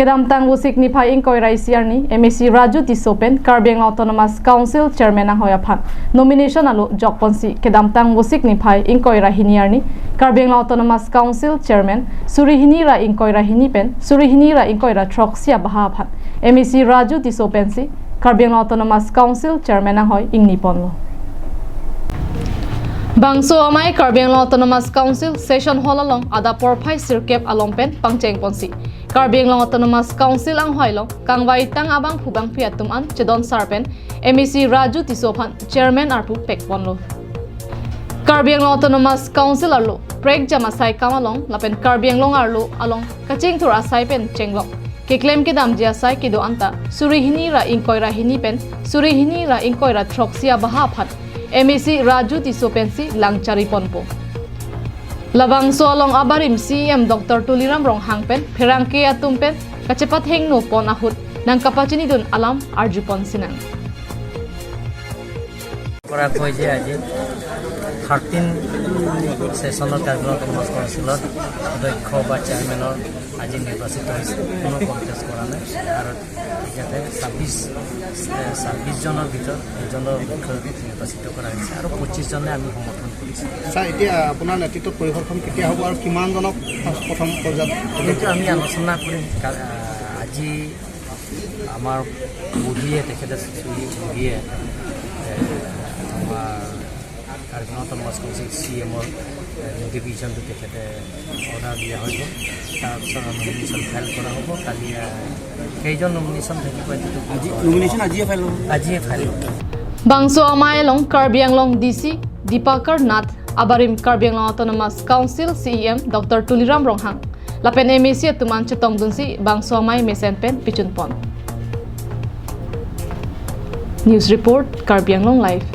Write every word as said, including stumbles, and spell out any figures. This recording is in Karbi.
Kedamtang Vosik niphai ingkoi ra isi arni, M A C Raju Tisso pen Karbi Anglong Autonomous Council Chairman anghoi aphan nomination alo jokponsi, kedamtang Vosik niphai ingkoi ra hini arni, Karbi Anglong Autonomous Council Chairman suri hini ra ingkoi ra hini pen suri hini ra ingkoi ra throksi abaha aphan M A C Raju Tisso pensi Karbi Anglong Autonomous Council Chairman anghoi ingniponlo. Bangso amei Karbi Anglong Autonomous Council Session Hall along adap porphai sirkep along pen pangchengponsi, Karbi Anglong Autonomous Council anghoi along kangvaitang abangphu bangphi atum an chedon sar pen M A C Raju Tisso aphan Chairman arpu pekponlo. Karbi Anglong Autonomous Council arlo prekjam asai kam along lapen Karbi Anglong arlo along kachingthur asai pen chenglok keklem kedamji asai kedo anta suri hini ra ingkoi ra hini pen suri hini ra ingkoi ra throksi abaha aphan M A C Raju Tisso pensi lang chariponpo. Labangso along abarim C E M Doctor Tuliram Ronghang pen pherangke atum pen kachepathengno pon ahut nangkapachinidun alam arjupon sinang. কৰা হয় যে আজি থাৰ্টিন ছেছনৰ কাৰ্বি আংলং অট'নমাছ কাউন্সিলৰ অধ্যক্ষ বা চেয়াৰমেনৰ আজি নিৰ্বাচিত হৈছে। কোনো কণ্টেষ্ট কৰা নাই। আৰু ইয়াতে ছাব্বিছ এ, ছাব্বিছজনৰ ভিতৰত এজনৰ অধ্যক্ষ নিৰ্বাচিত কৰা হৈছে আৰু পঁচিছজনে আমি সমৰ্থন কৰিছোঁ। ছাৰ, এতিয়া আপোনাৰ নেতৃত্বত পৰিষদখন কেতিয়া হ'ব আৰু কিমানজনক ফাৰ্ষ্ট প্ৰথম পৰ্যায়ত? সেইটো আমি আলোচনা কৰিম। কা- আহ, আজি আমাৰ বহিয়ে তেখেতে চুৰি বহিয়ে এ, আমাৰ কাৰ্বি আংলং অট'নমাছ কাউন্সিল চি এমৰ নটিফিকেশ্যনটো তেখেতে অৰ্ডাৰ দিয়া হৈ গ'ল। তাৰপিছত নমিনেশ্যন ফাইল কৰা হ'ব। কালি আহ, কেইজন নমিনেশ্যন থাকিব এইটো আজি নমিনেশ্যন আজিয়ে ফাইল হ'ব। আজিয়ে ফাইল হ'ব। Bangso amei along Karbi Anglong D C Dipakar Nath, abarim Karbi Anglong Autonomous Council C E M Doctor Tuliram Ronghang lapen M A C atum an chetongdunsi bangso amei mesen pen pichunpon. News report, Karbi Anglong Live.